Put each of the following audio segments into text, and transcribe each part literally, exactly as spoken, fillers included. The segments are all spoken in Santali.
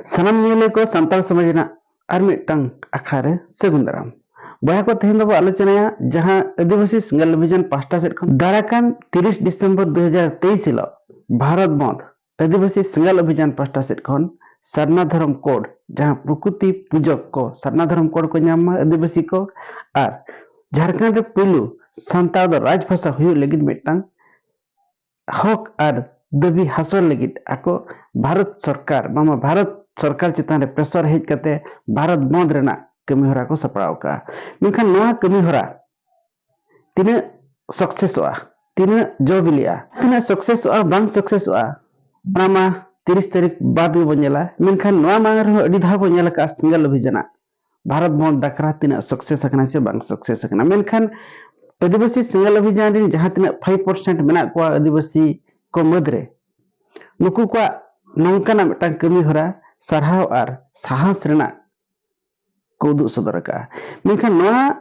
ᱥᱟᱱᱟᱢ ᱧᱮᱞᱤᱭᱟᱹ ᱠᱚ ᱥᱟᱱᱛᱟᱲ ᱥᱚᱢᱟᱡᱽ ᱨᱮᱱᱟᱜ ᱟᱨ ᱢᱤᱫᱴᱟᱝ ᱟᱠᱷᱲᱟ ᱨᱮ ᱥᱟᱹᱜᱩᱱ ᱫᱟᱨᱟᱢ᱾ ᱵᱚᱭᱦᱟ ᱠᱚ, ᱛᱮᱦᱮᱧ ᱫᱚᱵᱚ ᱟᱞᱳᱪᱚᱱᱟᱭᱟ ᱡᱟᱦᱟᱸ ᱟᱹᱫᱤᱵᱟᱹᱥᱤ ᱥᱮᱸᱜᱮᱞ ᱚᱵᱷᱤᱡᱟᱱ ᱯᱟᱦᱴᱟ ᱥᱮᱫ ᱠᱷᱚᱱ ᱫᱟᱨᱟᱭ ᱠᱟᱱ ᱛᱤᱨᱤᱥ ᱰᱤᱥᱮᱢᱵᱚᱨ ᱫᱩ ᱦᱟᱡᱟᱨ ᱛᱮᱭᱤᱥ ᱦᱤᱞᱳᱜ ᱵᱷᱟᱨᱚᱛ ᱵᱚᱸᱫᱽ ᱟᱹᱫᱤᱵᱟᱹᱥᱤ ᱥᱮᱸᱜᱮᱞ ᱚᱵᱷᱤᱡᱟᱱ ᱯᱟᱦᱴᱟ ᱥᱮᱫ ᱠᱷᱚᱱ ᱥᱟᱨᱱᱟ ᱫᱷᱚᱨᱚᱢ ᱠᱳᱰ, ᱡᱟᱦᱟᱸ ᱯᱨᱚᱠᱨᱤᱛᱤ ᱯᱩᱡᱚᱠ ᱠᱚ ᱥᱟᱨᱱᱟ ᱫᱷᱚᱨᱚᱢ ᱠᱳᱰ ᱠᱚ ᱧᱟᱢ ᱢᱟ ᱟᱹᱫᱤᱵᱟᱹᱥᱤ ᱠᱚ, ᱟᱨ ᱡᱷᱟᱲᱠᱷᱚᱸᱰ ᱨᱮ ᱯᱩᱭᱞᱩ ᱥᱟᱱᱛᱟᱲ ᱫᱚ ᱨᱟᱡᱽ ᱵᱷᱟᱥᱟ ᱦᱩᱭᱩᱜ ᱞᱟᱹᱜᱤᱫ ᱢᱤᱫᱴᱟᱝ ᱦᱚᱠ ᱟᱨ ᱫᱟᱹᱵᱤ ᱦᱟᱥᱚᱞ ᱞᱟᱹᱜᱤᱫ ᱟᱠᱚ ᱵᱷᱟᱨᱚᱛ ᱥᱚᱨᱠᱟᱨ, ᱵᱟᱝᱢᱟ ᱵᱷᱟᱨᱚᱛ ᱥᱚᱨᱠᱟᱨ ᱪᱮᱛᱟᱱ ᱨᱮ ᱯᱨᱮᱥᱚᱨ ᱦᱮᱡ ᱠᱟᱛᱮ ᱵᱷᱟᱨᱚᱛ ᱵᱚᱸᱫᱽ ᱨᱮᱱᱟᱜ ᱠᱟᱹᱢᱤ ᱦᱚᱨᱟ ᱠᱚ ᱥᱟᱯᱲᱟᱣ ᱟᱠᱟᱫᱼᱟ᱾ ᱢᱮᱱᱠᱷᱟᱱ ᱱᱚᱣᱟ ᱠᱟᱹᱢᱤ ᱦᱚᱨᱟ ᱛᱤᱱᱟᱹᱜ ᱥᱟᱠᱥᱮᱥᱚᱜᱼᱟ, ᱛᱤᱱᱟᱹᱜ ᱡᱚ ᱵᱤᱞᱤᱜᱼᱟ, ᱛᱤᱱᱟᱹᱜ ᱥᱟᱠᱥᱮᱥᱚᱜᱼᱟ, ᱵᱟᱝ ᱥᱟᱠᱥᱮᱥᱚᱜᱼᱟ, ᱚᱱᱟ ᱢᱟ ᱛᱤᱨᱤᱥ ᱛᱟᱹᱨᱤᱠᱷ ᱵᱟᱫ ᱜᱮᱵᱚᱱ ᱧᱮᱞᱟ᱾ ᱢᱮᱱᱠᱷᱟᱱ ᱱᱚᱣᱟ ᱢᱟᱲᱟᱝ ᱨᱮᱦᱚᱸ ᱟᱹᱰᱤ ᱫᱷᱟᱣ ᱵᱚᱱ ᱧᱮᱞ ᱟᱠᱟᱫᱼᱟ ᱥᱮᱸᱜᱮᱞ ᱚᱵᱷᱤᱡᱟᱱᱟᱜ ᱵᱷᱟᱨᱚᱛ ᱵᱚᱸᱫᱽ ᱰᱟᱠᱨᱟ ᱛᱤᱱᱟᱹᱜ ᱥᱟᱠᱥᱮᱥ ᱟᱠᱟᱱᱟ ᱥᱮ ᱵᱟᱝ ᱥᱟᱠᱥᱮᱥ ᱟᱠᱟᱱᱟ᱾ ᱢᱮᱱᱠᱷᱟᱱ ᱟᱹᱫᱤᱵᱟᱹᱥᱤ ᱥᱮᱸᱜᱮᱞ ᱚᱵᱷᱤᱡᱟᱱ ᱨᱮᱱ ᱡᱟᱦᱟᱸ ᱛᱤᱱᱟᱹᱜ ᱯᱷᱟᱭᱤᱵᱷ ᱯᱟᱨᱥᱮᱱᱴ ᱢᱮᱱᱟᱜ ᱠᱚᱣᱟ ᱟᱹᱫᱤᱵᱟᱹᱥᱤ ᱠᱚ ᱢᱩᱫᱽᱨᱮ, ᱱᱩᱠᱩ ᱠᱚᱣᱟᱜ ᱱᱚᱝᱠᱟᱱᱟᱜ ᱢᱤᱫᱴᱟᱝ ᱠᱟᱹᱢᱤ ᱦᱚᱨᱟ ᱥᱟᱨᱦᱟᱣ ᱟᱨ ᱥᱟᱦᱟᱥ ᱨᱮᱱᱟᱜ ᱠᱚ ᱩᱫᱩᱜ ᱥᱚᱫᱚᱨ ᱟᱠᱟᱫᱼᱟ᱾ ᱢᱮᱱᱠᱷᱟᱱ ᱱᱚᱣᱟ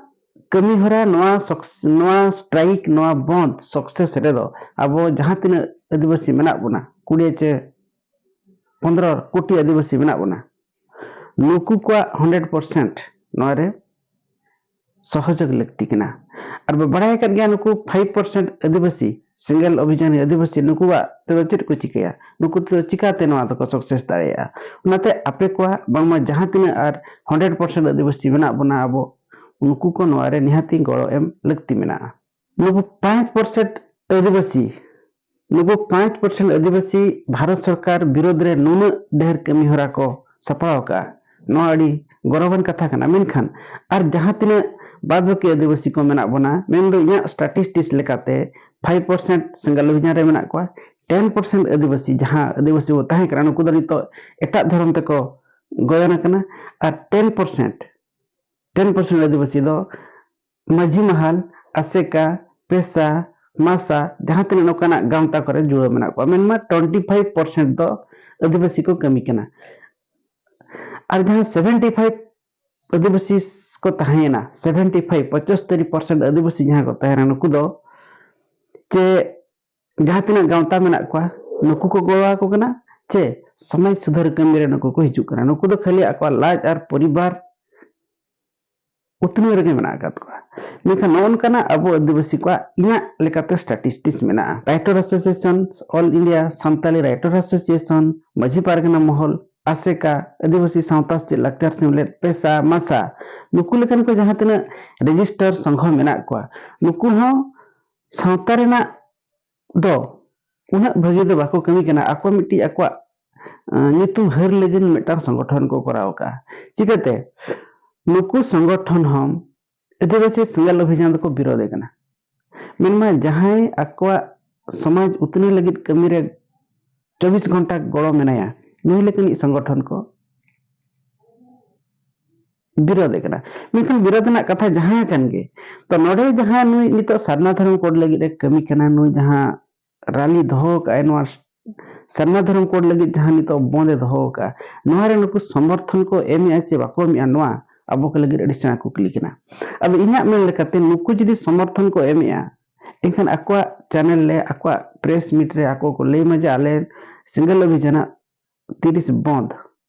ᱠᱟᱹᱢᱤ ᱦᱚᱨᱟ, ᱱᱚᱣᱟ ᱥᱚᱠᱥ-, ᱱᱚᱣᱟ ᱥᱴᱨᱟᱭᱤᱠ, ᱱᱚᱣᱟ ᱵᱚᱱᱫ ᱥᱟᱠᱥᱮᱥ ᱨᱮᱫᱚ ᱟᱵᱚ ᱡᱟᱦᱟᱸ ᱛᱤᱱᱟᱹᱜ ᱟᱹᱫᱤᱵᱟᱹᱥᱤ ᱢᱮᱱᱟᱜ ᱵᱚᱱᱟ, ᱠᱩᱲᱤ ᱪᱮ ᱯᱚᱱᱫᱽᱨᱚ ᱠᱳᱴᱤ ᱟᱹᱫᱤᱵᱟᱹᱥᱤ ᱢᱮᱱᱟᱜ ᱵᱚᱱᱟ, ᱱᱩᱠᱩ ᱠᱚᱣᱟᱜ ᱦᱟᱱᱰᱨᱮᱰ ᱯᱟᱨᱥᱮᱱᱴ ᱱᱚᱣᱟ ᱨᱮ ᱥᱚᱦᱚᱡᱳᱜᱽ ᱞᱟᱹᱠᱛᱤ ᱠᱟᱱᱟ᱾ ᱟᱨ ᱵᱚ ᱵᱟᱲᱟᱭ ᱟᱠᱟᱫ ᱜᱮᱭᱟ, ᱱᱩᱠᱩ ᱯᱷᱟᱭᱤᱵᱷ ᱯᱟᱨᱥᱮᱱᱴ ᱟᱹᱫᱤᱵᱟᱹᱥᱤ, ᱥᱮᱸᱜᱮᱞ ᱚᱵᱷᱤᱡᱟᱱᱤ ᱟᱹᱫᱤᱵᱟᱹᱥᱤ, ᱱᱩᱠᱩᱣᱟᱜ ᱛᱮᱫᱚ ᱪᱮᱫ ᱠᱚ ᱪᱤᱠᱟᱹᱭᱟ? ᱱᱩᱠᱩ ᱛᱮᱫᱚ ᱪᱤᱠᱟᱹᱛᱮ ᱱᱚᱣᱟ ᱫᱚᱠᱚ ᱥᱟᱠᱥᱮᱥ ᱫᱟᱲᱮᱭᱟᱜᱼᱟ? ᱚᱱᱟᱛᱮ ᱟᱯᱮ ᱠᱚᱣᱟᱜ ᱵᱟᱝᱢᱟ ᱡᱟᱦᱟᱸ ᱛᱤᱱᱟᱹᱜ ᱟᱨ ᱦᱟᱱᱰᱨᱮᱰ ᱯᱟᱨᱥᱮᱱᱴ ᱟᱹᱫᱤᱵᱟᱹᱥᱤ ᱢᱮᱱᱟᱜ ᱵᱚᱱᱟ ᱟᱵᱚ, ᱩᱱᱠᱩ ᱠᱚ ᱱᱚᱣᱟ ᱨᱮ ᱱᱤᱦᱟᱹᱛᱤ ᱜᱚᱲᱚ ᱮᱢ ᱞᱟᱹᱠᱛᱤ ᱢᱮᱱᱟᱜᱼᱟ᱾ ᱱᱩᱠᱩ ᱯᱟᱸᱪ ᱯᱟᱨᱥᱮᱱᱴ ᱟᱹᱫᱤᱵᱟᱹᱥᱤ, ᱱᱩᱠᱩ ᱯᱟᱸᱪ ᱯᱟᱨᱥᱮᱱᱴ ᱟᱹᱫᱤᱵᱟᱹᱥᱤ ᱵᱷᱟᱨᱚᱛ ᱥᱚᱨᱠᱟᱨ ᱵᱤᱨᱳᱫᱷ ᱨᱮ ᱱᱩᱱᱟᱹᱜ ᱰᱷᱮᱨ ᱠᱟᱹᱢᱤ ᱦᱚᱨᱟ ᱠᱚ ᱥᱟᱯᱲᱟᱣ ᱟᱠᱟᱫᱼᱟ, ᱱᱚᱣᱟ ᱟᱹᱰᱤ ᱜᱚᱨᱚᱵᱟᱱ ᱠᱟᱛᱷᱟ ᱠᱟᱱᱟ᱾ ᱢᱮᱱᱠᱷᱟᱱ ᱟᱨ ᱡᱟᱦᱟᱸ ᱛᱤᱱᱟᱹᱜ ᱵᱟᱫ ᱵᱟᱹᱠᱤ ᱟᱹᱫᱤᱵᱟᱹᱥᱤ ᱠᱚ ᱢᱮᱱᱟᱜ ᱵᱚᱱᱟ, ᱢᱮᱱᱫᱚ ᱤᱧᱟᱹᱜ ᱥᱴᱟᱴᱤᱥᱴᱤᱠᱥ ᱞᱮᱠᱟᱛᱮ ᱯᱷᱟᱭᱤᱵᱷ ᱯᱟᱨᱥᱮᱱᱴ ᱥᱮᱸᱜᱮᱞ ᱚᱵᱷᱤᱡᱟᱱ ᱨᱮ ᱢᱮᱱᱟᱜ ᱠᱚᱣᱟ, ᱴᱮᱱ ᱯᱟᱨᱥᱮᱱᱴ ᱟᱹᱫᱤᱵᱟᱹᱥᱤ, ᱡᱟᱦᱟᱸ ᱟᱹᱫᱤᱵᱟᱹᱥᱤ ᱵᱚ ᱛᱟᱦᱮᱸ ᱠᱟᱱᱟ, ᱱᱩᱠᱩ ᱫᱚ ᱱᱤᱛᱚᱜ ᱮᱴᱟᱜ ᱫᱷᱚᱨᱚᱢ ᱛᱮᱠᱚ ᱜᱚᱭᱚᱱ ᱟᱠᱟᱱᱟ᱾ ᱟᱨ ᱴᱮᱱ ᱯᱟᱨᱥᱮᱱᱴ, ᱴᱮᱱ ᱯᱟᱨᱥᱮᱱᱴ ᱟᱹᱫᱤᱵᱟᱹᱥᱤ ᱫᱚ ᱢᱟᱹᱡᱷᱤ ᱢᱟᱦᱟᱞ, ᱟᱥᱮᱠᱟ, ᱯᱮᱥᱟ, ᱢᱟᱥᱟ, ᱡᱟᱦᱟᱸ ᱛᱤᱱᱟᱹᱜ ᱱᱚᱝᱠᱟᱱᱟᱜ ᱜᱟᱶᱛᱟ ᱠᱚᱨᱮ ᱡᱩᱲᱟᱹᱣ ᱢᱮᱱᱟᱜ ᱠᱚᱣᱟ, ᱢᱮᱱᱢᱟ ᱴᱩᱭᱮᱱᱴᱤ ᱯᱷᱟᱭᱤᱵᱷ ᱯᱟᱨᱥᱮᱱᱴ ᱫᱚ ᱟᱹᱫᱤᱵᱟᱹᱥᱤ ᱠᱚ ᱠᱟᱹᱢᱤ ᱠᱟᱱᱟ᱾ ᱟᱨ ᱡᱟᱦᱟᱸ ᱥᱮᱵᱷᱮᱱᱴᱤ ᱯᱷᱟᱭᱤᱵᱷ ᱟᱹᱫᱤᱵᱟᱹᱥᱤ ᱠᱚ ᱛᱟᱦᱮᱸᱭᱮᱱᱟ, ᱥᱮᱵᱷᱮᱱᱴᱤ ᱯᱷᱟᱭᱤᱵᱷ, ᱯᱚᱸᱪᱟᱛᱛᱳᱨ ᱯᱟᱨᱥᱮᱱᱴ ᱟᱹᱫᱤᱵᱟᱹᱥᱤ ᱡᱟᱦᱟᱸ ᱠᱚ ᱛᱟᱦᱮᱸᱱᱟ, ᱱᱩᱠᱩ ᱫᱚ ᱪᱮ ᱡᱟᱦᱟᱸ ᱛᱤᱱᱟᱹᱜ ᱜᱟᱶᱛᱟ ᱢᱮᱱᱟᱜ ᱠᱚᱣᱟ, ᱱᱩᱠᱩ ᱠᱚ ᱜᱚᱲᱚ ᱟᱠᱚ ᱠᱟᱱᱟ᱾ ᱪᱮ ᱥᱚᱢᱟᱡᱽ ᱥᱩᱫᱷᱟᱹᱨ ᱠᱟᱹᱢᱤ ᱨᱮ ᱱᱩᱠᱩ ᱠᱚ ᱦᱤᱡᱩᱜ ᱠᱟᱱᱟ᱾ ᱱᱩᱠᱩ ᱫᱚ ᱠᱷᱟᱹᱞᱤ ᱟᱠᱚᱣᱟᱜ ᱞᱟᱡ ᱟᱨ ᱯᱚᱨᱤᱵᱟᱨ ᱩᱛᱱᱟᱹᱣ ᱨᱮᱜᱮ ᱢᱮᱱᱟᱜ ᱟᱠᱟᱫ ᱠᱚᱣᱟ᱾ ᱢᱮᱱᱠᱷᱟᱱ ᱱᱚᱜᱼᱚ ᱱᱚᱝᱠᱟᱱᱟᱜ ᱟᱵᱚ ᱟᱹᱫᱤᱵᱟᱹᱥᱤ ᱠᱚᱣᱟᱜ ᱤᱧᱟᱹᱜ ᱞᱮᱠᱟᱛᱮ statistics ᱢᱮᱱᱟᱜᱼᱟ᱾ Writers Association, All India Santali Writers Association, Majhi Pargana Mahal, ᱟᱥᱮᱠᱟ, ᱟᱹᱫᱤᱵᱟᱹᱥᱤ ᱥᱟᱶᱛᱟ ᱥᱮᱪᱮᱫ ᱞᱟᱠᱪᱟᱨ ᱥᱮᱢᱞᱮᱫ, ᱯᱮᱥᱟ, ᱢᱟᱥᱟ, ᱱᱩᱠᱩ ᱞᱮᱠᱟᱱ ᱠᱚ ᱡᱟᱦᱟᱸ ᱛᱤᱱᱟᱹᱜ register ᱥᱚᱝᱜᱷᱚ ᱢᱮᱱᱟᱜ ᱠᱚᱣᱟ, ᱱᱩᱠᱩ ᱦᱚᱸ ᱥᱟᱶᱛᱟ ᱨᱮᱱᱟᱜ ᱫᱚ ᱩᱱᱟᱹᱜ ᱵᱷᱟᱹᱜᱤ ᱫᱚ ᱵᱟᱠᱚ ᱠᱟᱹᱢᱤ ᱠᱟᱱᱟ᱾ ᱟᱠᱚ ᱢᱤᱫᱴᱤᱡ ᱟᱠᱚᱣᱟᱜ, ᱟᱸ, ᱧᱩᱛᱩᱢ ᱦᱟᱹᱨ ᱞᱟᱹᱜᱤᱫ ᱢᱤᱫᱴᱟᱝ ᱥᱚᱝᱜᱚᱴᱷᱚᱱ ᱠᱚ ᱠᱚᱨᱟᱣ ᱟᱠᱟᱫᱼᱟ᱾ ᱪᱤᱠᱟᱹᱛᱮ? ᱱᱩᱠᱩ ᱥᱚᱝᱜᱚᱴᱷᱚᱱ ᱦᱚᱸ ᱟᱹᱫᱤᱵᱟᱹᱥᱤ ᱥᱮᱸᱜᱮᱞ ᱚᱵᱷᱤᱡᱟᱱ ᱫᱚᱠᱚ ᱵᱤᱨᱳᱫᱮ ᱠᱟᱱᱟ᱾ ᱢᱮᱱᱢᱟ ᱡᱟᱦᱟᱸᱭ ᱟᱠᱚᱣᱟᱜ ᱥᱚᱢᱟᱡᱽ ᱩᱛᱱᱟᱹᱣ ᱞᱟᱹᱜᱤᱫ ᱠᱟᱹᱢᱤ ᱨᱮ ᱪᱚᱵᱵᱤᱥ ᱜᱷᱚᱱᱴᱟ ᱜᱚᱲᱚ ᱢᱮᱱᱟᱭᱟ, ᱱᱩᱭ ᱞᱮᱠᱟᱱᱤᱡ ᱥᱚᱝᱜᱚᱴᱷᱚᱱ ᱠᱚ ᱵᱤᱨᱳᱫᱮ ᱠᱟᱱᱟ᱾ ᱢᱮᱱᱠᱷᱟᱱ ᱵᱤᱨᱳᱫ ᱨᱮᱱᱟᱜ ᱠᱟᱛᱷᱟ ᱡᱟᱦᱟᱸ ᱠᱟᱱ ᱜᱮ, ᱛᱚ ᱱᱚᱰᱮ ᱡᱟᱦᱟᱸ ᱱᱩᱭ ᱱᱤᱛᱚᱜ ᱥᱟᱨᱱᱟ ᱫᱷᱚᱨᱚᱢ ᱠᱳᱰ ᱞᱟᱹᱜᱤᱫ ᱮ ᱠᱟᱹᱢᱤ ᱠᱟᱱᱟ, ᱱᱩᱭ ᱡᱟᱦᱟᱸ ᱨᱟᱞᱤ ᱫᱚᱦᱚ ᱠᱟᱜᱼᱟᱭ, ᱱᱚᱣᱟ ᱥᱟᱨᱱᱟ ᱫᱷᱚᱨᱚᱢ ᱠᱳᱰ ᱞᱟᱹᱜᱤᱫ ᱡᱟᱦᱟᱸ ᱱᱤᱛᱚᱜ ᱵᱚᱱᱫ ᱮ ᱫᱚᱦᱚ ᱟᱠᱟᱫᱼᱟ, ᱱᱚᱣᱟ ᱨᱮ ᱱᱩᱠᱩ ᱥᱚᱢᱚᱨᱛᱷᱚᱱ ᱠᱚ ᱮᱢᱮᱜᱼᱟ ᱪᱮ ᱵᱟᱠᱚ ᱮᱢᱮᱜᱼᱟ, ᱱᱚᱣᱟ ᱟᱵᱚ ᱠᱚ ᱞᱟᱹᱜᱤᱫ ᱟᱹᱰᱤ ᱥᱮᱬᱟ ᱠᱩᱠᱞᱤ ᱠᱟᱱᱟ᱾ ᱟᱫᱚ ᱤᱧᱟᱹᱜ ᱢᱮᱱ ᱞᱮᱠᱟᱛᱮ ᱱᱩᱠᱩ ᱡᱩᱫᱤ ᱥᱚᱢᱚᱨᱛᱷᱚᱱ ᱠᱚ ᱮᱢᱮᱜᱼᱟ, ᱮᱱᱠᱷᱟᱱ ᱟᱠᱚᱣᱟᱜ ᱪᱮᱱᱮᱞ ᱨᱮ, ᱟᱠᱚᱣᱟᱜ ᱯᱨᱮᱥ ᱢᱤᱴ ᱨᱮ ᱟᱠᱚ ᱠᱚ ᱞᱟᱹᱭ ᱢᱟ ᱡᱮ ᱟᱞᱮ ᱥᱮᱸᱜᱮᱞ ᱚᱵᱷᱤᱡᱟᱱᱟᱜ ᱛᱤᱨᱤᱥ ᱵᱚᱱᱫ,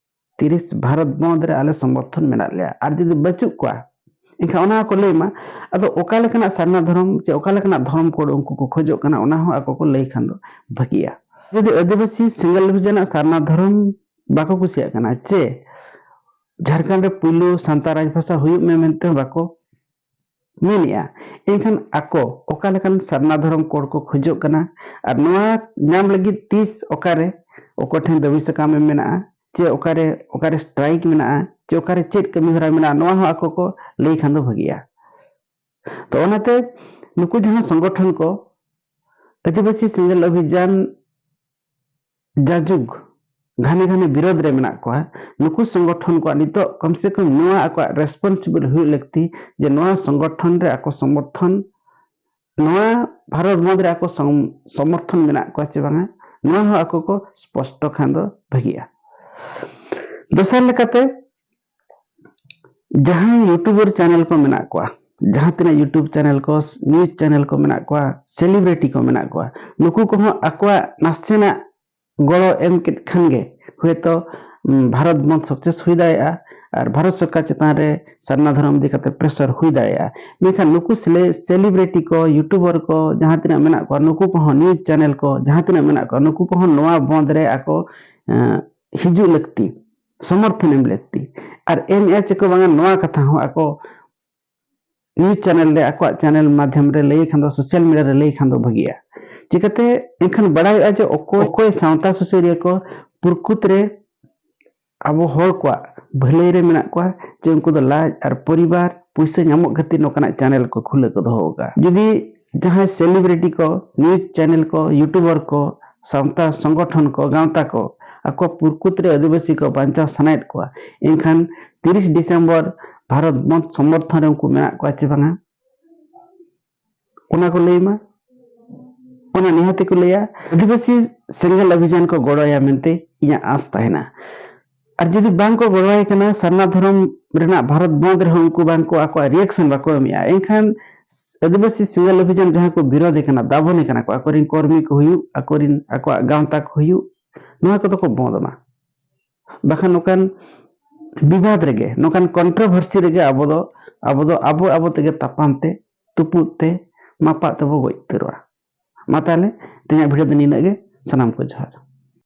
ᱛᱤᱨᱤᱥ ᱵᱷᱟᱨᱚᱛ ᱵᱚᱱᱫ ᱨᱮ ᱟᱞᱮ ᱥᱚᱢᱚᱨᱛᱷᱚᱱ ᱢᱮᱱᱟᱜ ᱞᱮᱭᱟ᱾ ᱟᱨ ᱡᱩᱫᱤ ᱵᱟᱹᱪᱩᱜ ᱠᱚᱣᱟ, ᱮᱱᱠᱷᱟᱱ ᱚᱱᱟ ᱦᱚᱸᱠᱚ ᱞᱟᱹᱭ ᱢᱟ᱾ ᱟᱫᱚ ᱚᱠᱟ ᱞᱮᱠᱟᱱᱟᱜ ᱥᱟᱨᱱᱟ ᱫᱷᱚᱨᱚᱢ ᱪᱮ ᱚᱠᱟ ᱞᱮᱠᱟᱱᱟᱜ ᱫᱷᱚᱨᱚᱢ ᱠᱳᱰ ᱩᱱᱠᱩ ᱠᱚ ᱠᱷᱚᱡᱚᱜ ᱠᱟᱱᱟ, ᱚᱱᱟ ᱦᱚᱸ ᱟᱠᱚ ᱠᱚ ᱞᱟᱹᱭ ᱠᱷᱟᱱ ᱫᱚ ᱵᱷᱟᱹᱜᱤᱜᱼᱟ᱾ ᱡᱩᱫᱤ ᱟᱹᱫᱤᱵᱟᱹᱥᱤ ᱥᱮᱸᱜᱮᱞ ᱚᱵᱷᱤᱡᱟᱱᱟᱜ ᱥᱟᱨᱱᱟ ᱫᱷᱚᱨᱚᱢ ᱵᱟᱠᱚ ᱠᱩᱥᱤᱭᱟᱜ ᱠᱟᱱᱟ, ᱪᱮ ᱡᱷᱟᱲᱠᱷᱚᱸᱰ ᱨᱮ ᱯᱩᱭᱞᱩ ᱥᱟᱱᱛᱟᱲ ᱨᱟᱡᱽᱵᱷᱟᱥᱟ ᱦᱩᱭᱩᱜ ᱢᱮ ᱢᱮᱱᱛᱮ ᱵᱟᱠᱚ ᱢᱮᱱᱮᱜᱼᱟ, ᱮᱱᱠᱷᱟᱱ ᱟᱠᱚ ᱚᱠᱟ ᱞᱮᱠᱟᱱ ᱥᱟᱨᱱᱟ ᱫᱷᱚᱨᱚᱢ ᱠᱳᱰ ᱠᱚ ᱠᱷᱚᱡᱚᱜ ᱠᱟᱱᱟ ᱟᱨ ᱱᱚᱣᱟ ᱧᱟᱢ ᱞᱟᱹᱜᱤᱫ ᱛᱤᱥ ᱚᱠᱟᱨᱮ ᱚᱠᱚᱭ ᱴᱷᱮᱱ ᱫᱟᱹᱵᱤ ᱥᱟᱠᱟᱢ ᱮᱢ ᱢᱮᱱᱟᱜᱼᱟ, ᱪᱮ ᱚᱠᱟᱨᱮ, ᱚᱠᱟᱨᱮ ᱥᱴᱨᱟᱭᱤᱠ ᱢᱮᱱᱟᱜᱼᱟ, ᱪᱮ ᱚᱠᱟᱨᱮ ᱪᱮᱫ ᱠᱟᱹᱢᱤ ᱦᱚᱨᱟ ᱢᱮᱱᱟᱜᱼᱟ, ᱱᱚᱣᱟ ᱦᱚᱸ ᱟᱠᱚ ᱠᱚ ᱞᱟᱹᱭ ᱠᱷᱟᱱ ᱫᱚ ᱵᱷᱟᱹᱜᱤᱜᱼᱟ᱾ ᱛᱚ ᱚᱱᱟᱛᱮ ᱱᱩᱠᱩ ᱡᱟᱦᱟᱸ ᱥᱚᱝᱜᱚᱴᱷᱚᱱ ᱠᱚ ᱟᱹᱫᱤᱵᱟᱹᱥᱤ ᱥᱮᱸᱜᱮᱞ ᱚᱵᱷᱤᱡᱟᱱ ᱡᱟᱡᱩᱜᱽ ᱜᱷᱟᱱᱮ ᱜᱷᱟᱱᱮ ᱵᱤᱨᱳᱫᱷ ᱨᱮ ᱢᱮᱱᱟᱜ ᱠᱚᱣᱟ, ᱱᱩᱠᱩ ᱥᱚᱝᱜᱚᱴᱷᱚᱱ ᱠᱚᱣᱟᱜ ᱱᱤᱛᱚᱜ ᱠᱚᱢ ᱥᱮ ᱠᱚᱢ ᱱᱚᱣᱟ ᱟᱠᱚᱣᱟᱜ ᱨᱮᱥᱯᱚᱱᱥᱤᱵᱚᱞ ᱦᱩᱭᱩᱜ ᱞᱟᱹᱠᱛᱤ ᱡᱮ ᱱᱚᱣᱟ ᱥᱚᱝᱜᱚᱴᱷᱚᱱ ᱨᱮ ᱟᱠᱚ ᱥᱚᱢᱚᱨᱛᱷᱚᱱ, ᱱᱚᱣᱟ ᱵᱷᱟᱨᱚᱛ ᱵᱚᱱᱫᱷ ᱨᱮ ᱟᱠᱚ ᱥᱚᱢ-, ᱥᱚᱢᱚᱨᱛᱷᱚᱱ ᱢᱮᱱᱟᱜ ᱠᱚᱣᱟ ᱪᱮ ᱵᱟᱝᱟ, ᱱᱚᱣᱟ ᱦᱚᱸ ᱟᱠᱚ ᱠᱚ ᱥᱯᱚᱥᱴᱚ ᱠᱷᱟᱱ ᱫᱚ ᱵᱷᱟᱹᱜᱤᱜᱼᱟ᱾ ᱫᱚᱥᱟᱨ ᱞᱮᱠᱟᱛᱮ, ᱡᱟᱦᱟᱸᱭ ᱭᱩᱴᱩᱵᱟᱨ ᱪᱮᱱᱮᱞ ᱠᱚ ᱢᱮᱱᱟᱜ ᱠᱚᱣᱟ, ᱡᱟᱦᱟᱸ ᱛᱤᱱᱟᱹᱜ ᱭᱩᱴᱩᱵᱽ ᱪᱮᱱᱮᱞ ᱠᱚ, ᱱᱤᱭᱩᱡᱽ ᱪᱮᱱᱮᱞ ᱠᱚ ᱢᱮᱱᱟᱜ ᱠᱚᱣᱟ, ᱥᱮᱞᱤᱵᱨᱤᱴᱤ ᱠᱚ ᱢᱮᱱᱟᱜ ᱠᱚᱣᱟ, ᱱᱩᱠᱩ ᱠᱚᱦᱚᱸ ᱟᱠᱚᱣᱟᱜ ᱱᱟᱥᱮᱱᱟᱜ ᱜᱚᱲᱚ ᱮᱢ ᱠᱮᱫ ᱠᱷᱟᱱ ᱜᱮ ᱦᱚᱭᱛᱚ ᱵᱷᱟᱨᱚᱛ ᱵᱚᱱᱫᱷ ᱥᱟᱠᱥᱮᱥ ᱦᱩᱭ ᱫᱟᱲᱮᱭᱟᱜᱼᱟ᱾ ᱟᱨ ᱵᱷᱟᱨᱚᱛ ᱥᱚᱨᱠᱟᱨ ᱪᱮᱛᱟᱱ ᱨᱮ ᱥᱟᱨᱱᱟ ᱫᱷᱚᱨᱚᱢ ᱤᱫᱤ ᱠᱟᱛᱮ ᱯᱨᱮᱥᱟᱨ ᱦᱩᱭ ᱫᱟᱲᱮᱭᱟᱜᱼᱟ᱾ ᱢᱮᱱᱠᱷᱟᱱ ᱱᱩᱠᱩ ᱥᱮᱞᱤᱵᱨᱤᱴᱤ ᱠᱚ, ᱭᱩᱴᱩᱵᱟᱨ ᱠᱚ ᱡᱟᱦᱟᱸ ᱛᱤᱱᱟᱹᱜ ᱢᱮᱱᱟᱜ ᱠᱚᱣᱟ, ᱱᱩᱠᱩ ᱠᱚᱦᱚᱸ, ᱱᱤᱭᱩᱡᱽ ᱪᱮᱱᱮᱞ ᱠᱚ ᱡᱟᱦᱟᱸ ᱛᱤᱱᱟᱹᱜ ᱢᱮᱱᱟᱜ ᱠᱚᱣᱟ, ᱱᱩᱠᱩ ᱠᱚᱦᱚᱸ ᱱᱚᱣᱟ ᱵᱚᱱᱫᱷ ᱨᱮ ᱟᱠᱚ ᱦᱤᱡᱩᱜ ᱞᱟᱹᱠᱛᱤ, ᱥᱚᱢᱚᱨᱛᱷᱚᱱ ᱮᱢ ᱞᱟᱹᱠᱛᱤ᱾ ᱟᱨ ᱮᱢ ᱮ ᱪᱮᱠᱚ ᱵᱟᱝᱟ, ᱱᱚᱣᱟ ᱠᱟᱛᱷᱟ ᱦᱚᱸ ᱟᱠᱚ ᱱᱤᱭᱩᱡᱽ ᱪᱮᱱᱮᱞ ᱨᱮ, ᱟᱠᱚᱣᱟᱜ ᱪᱮᱱᱮᱞ ᱢᱟᱫᱽᱫᱷᱚᱢ ᱨᱮ ᱞᱟᱹᱭ ᱠᱷᱟᱱ ᱫᱚ, ᱥᱳᱥᱟᱞ ᱢᱤᱰᱤᱭᱟ ᱨᱮ ᱞᱟᱹᱭ ᱠᱷᱟᱱ ᱫᱚ ᱵᱷᱟᱹᱜᱤᱜᱼᱟ᱾ ᱪᱤᱠᱟᱹᱛᱮ ᱮᱱᱠᱷᱟᱱ ᱵᱟᱲᱟᱭᱚᱜᱼᱟ ᱡᱮ ᱚᱠᱚᱭ ᱚᱠᱚᱭ ᱥᱟᱶᱛᱟ ᱥᱩᱥᱟᱹᱨᱤᱭᱟᱹ ᱠᱚ ᱯᱨᱚᱠᱩᱛ ᱨᱮ ᱟᱵᱚ ᱦᱚᱲ ᱠᱚᱣᱟᱜ ᱵᱷᱟᱹᱞᱟᱹᱭ ᱨᱮ ᱢᱮᱱᱟᱜ ᱠᱚᱣᱟ, ᱪᱮ ᱩᱱᱠᱩ ᱫᱚ ᱞᱟᱡ ᱟᱨ ᱯᱚᱨᱤᱵᱟᱨ ᱯᱩᱭᱥᱟᱹ ᱧᱟᱢᱚᱜ ᱠᱷᱟᱹᱛᱤᱨ ᱱᱚᱝᱠᱟᱱᱟᱜ ᱪᱮᱱᱮᱞ ᱠᱚ ᱠᱷᱩᱞᱟᱹ ᱠᱚ ᱫᱚᱦᱚ ᱟᱠᱟᱫᱼᱟ᱾ ᱡᱩᱫᱤ ᱡᱟᱦᱟᱸᱭ ᱥᱮᱞᱤᱵᱨᱤᱴᱤ ᱠᱚ, ᱱᱤᱭᱩᱡᱽ ᱪᱮᱱᱮᱞ ᱠᱚ, ᱭᱩᱴᱩᱵᱟᱨ ᱠᱚ, ᱥᱟᱶᱛᱟ ᱥᱚᱝᱜᱚᱴᱷᱚᱱ ᱠᱚ, ᱜᱟᱶᱛᱟ ᱠᱚ ᱟᱠᱚ ᱯᱨᱚᱠᱩᱛ ᱨᱮ ᱟᱹᱫᱤᱵᱟᱹᱥᱤ ᱠᱚ ᱵᱟᱧᱪᱟᱣ ᱥᱟᱱᱟᱭᱮᱫ ᱠᱚᱣᱟ, ᱮᱱᱠᱷᱟᱱ ᱛᱤᱨᱤᱥ ᱰᱤᱥᱮᱢᱵᱚᱨ ᱵᱷᱟᱨᱚᱛ ᱵᱚᱱᱫᱷ ᱥᱚᱢᱚᱨᱛᱷᱚᱱ ᱨᱮ ᱩᱱᱠᱩ ᱢᱮᱱᱟᱜ ᱠᱚᱣᱟ ᱪᱮ ᱵᱟᱝᱟ, ᱚᱱᱟ ᱠᱚ ᱞᱟᱹᱭ ᱢᱟ᱾ ᱚᱱᱟ ᱱᱤᱦᱟᱹᱛ ᱠᱚ ᱞᱟᱹᱭᱟ᱾ ᱟᱹᱫᱤᱵᱟᱹᱥᱤ ᱥᱮᱸᱜᱮᱞ ᱚᱵᱷᱤᱡᱟᱱ ᱠᱚ ᱜᱚᱲᱚᱭᱟ ᱢᱮᱱᱛᱮ ᱤᱧᱟᱹᱜ ᱟᱸᱥ ᱛᱟᱦᱮᱱᱟ᱾ ᱟᱨ ᱡᱩᱫᱤ ᱵᱟᱝ ᱠᱚ ᱜᱚᱲᱚᱣᱟᱭ ᱠᱟᱱᱟ, ᱥᱟᱨᱱᱟ ᱫᱷᱚᱨᱚᱢ ᱨᱮᱱᱟᱜ ᱵᱷᱟᱨᱚᱛ ᱵᱚᱱᱫᱷ ᱨᱮᱦᱚᱸ ᱩᱱᱠᱩ ᱵᱟᱝ ᱠᱚ ᱟᱠᱚᱣᱟᱜ ᱨᱤᱭᱮᱠᱥᱚᱱ ᱵᱟᱠᱚ ᱮᱢᱮᱜᱼᱟ, ᱮᱱᱠᱷᱟᱱ ᱟᱹᱫᱤᱵᱟᱹᱥᱤ ᱥᱮᱸᱜᱮᱞ ᱚᱵᱷᱤᱡᱟᱱ ᱡᱟᱦᱟᱸ ᱠᱚ ᱵᱤᱨᱳᱫᱷᱮ ᱠᱟᱱᱟ, ᱫᱟᱵᱚᱱᱮ ᱠᱟᱱᱟ ᱠᱚ, ᱟᱠᱚᱨᱮᱱ ᱠᱚᱨᱢᱤ ᱠᱚ ᱦᱩᱭᱩᱜ, ᱟᱠᱚᱨᱮᱱ, ᱟᱠᱚᱣᱟᱜ ᱜᱟᱶᱛᱟ ᱠᱚ ᱦᱩᱭᱩᱜ, ᱱᱚᱣᱟ ᱠᱚᱫᱚ ᱠᱚ ᱵᱚᱸᱫ ᱢᱟ᱾ ᱵᱟᱠᱷᱟᱱ ᱱᱚᱝᱠᱟᱱ ᱵᱤᱵᱟᱫ ᱨᱮᱜᱮ, ᱱᱚᱝᱠᱟᱱ ᱠᱚᱱᱴᱨᱳᱵᱷᱟᱨᱥᱤ ᱨᱮᱜᱮ ᱟᱵᱚ ᱫᱚ, ᱟᱵᱚ ᱫᱚ ᱟᱵᱚ, ᱟᱵᱚ ᱛᱮᱜᱮ ᱛᱟᱯᱟᱢ ᱛᱮ, ᱛᱩᱯᱩᱫ ᱛᱮ, ᱢᱟᱯᱟᱜ ᱛᱮᱵᱚ ᱜᱚᱡ ᱩᱛᱟᱹᱨᱚᱜᱼᱟ᱾ ᱢᱟ ᱛᱟᱦᱞᱮ ᱛᱮᱦᱮᱧᱟᱜ ᱵᱷᱤᱰᱤᱭᱳ ᱫᱚ ᱱᱤᱱᱟᱹᱜ ᱜᱮ᱾ ᱥᱟᱱᱟᱢ ᱠᱚ ᱡᱚᱦᱟᱨ᱾